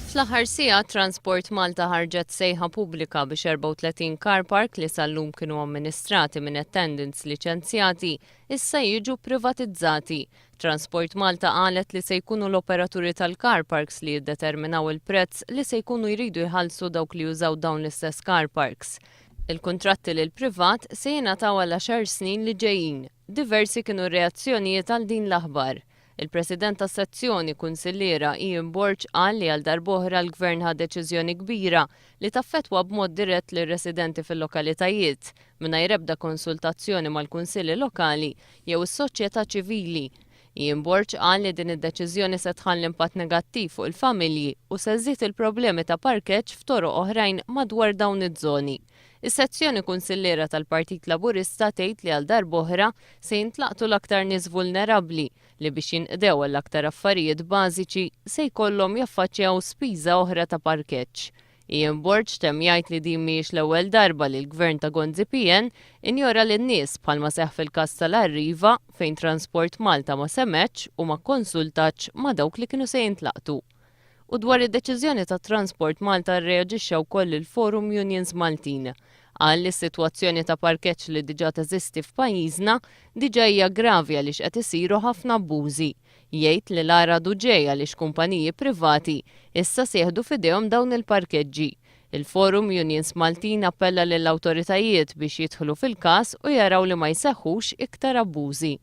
Fl-aħħar siegħa Transport Malta ħarġet sejħa pubblika biex 34 car park li sal-lum kienu amministrati minn attendants liċenzjati issa jiġu privatizzati. Transport Malta qalet li se jkunu l-operaturi tal-car parks li jiddeterminaw il-prezz li se jkunu jridu jħallsu dawk li jużaw dawn l-istess car parks. Il-kuntratti lill-privat se jingħataw għal għaxar snin li ġejjin. Diversi kienu r-reazzjonijiet għal din l-aħbar. Il-President tas-sezzjoni Kunsilliera Ian Borg qal li għal darb'oħra l-Gvern ħa deċiżjoni kbira li taffettwa b'mod dirett lir-residenti fil-lokalitajiet, mingħajr ebda konsultazzjoni mal-kunsilli lokali jew is-soċjetà ċivili. Ian Borg qal li din id-deċiżjoni se tħalli impatt negattiv fuq il-familji u se żżid il-problemi ta' parkeġġ f'toroq oħrajn madwar dawn iż-żoni. Is-sezzjoni kunsilliera tal-Partit Laburista tgħid li għal darb'oħra se jintlaqtu l-aktar nies vulnerabbli li biex jinqdew għall-aktar affarijiet bażiċi se jkollhom jaffaċċjaw spiża oħra ta' parkeġġ. Ian Borg temm jgħid li din mhijiex l-ewwel darba li l-Gvern ta' Gonzi PN injora lin-nies bħalma seħħ fil-każ tal-Arriva fejn Transport Malta ma semgħetx u ma kkonsultatx ma' dawk li kienu se jintlaqtu. U dwar id-deċiżjoni ta' Transport Malta rreaġixxa wkoll il-Forum Unions Maltin. Qal li s-sitwazzjoni ta' parkeġġ li diġà teżisti f'pajjiżna diġà hija gravi għaliex qed isiru ħafna abbużi. Jgħid li l-agħar għadu ġej għaliex kumpaniji privati issa se jieħdu f'idejhom dawn il-parkeġġi. Il-Forum Unions Maltin appella lill-awtoritajiet biex jidħlu fil-każ u jaraw li ma jseħħux iktar abbużi.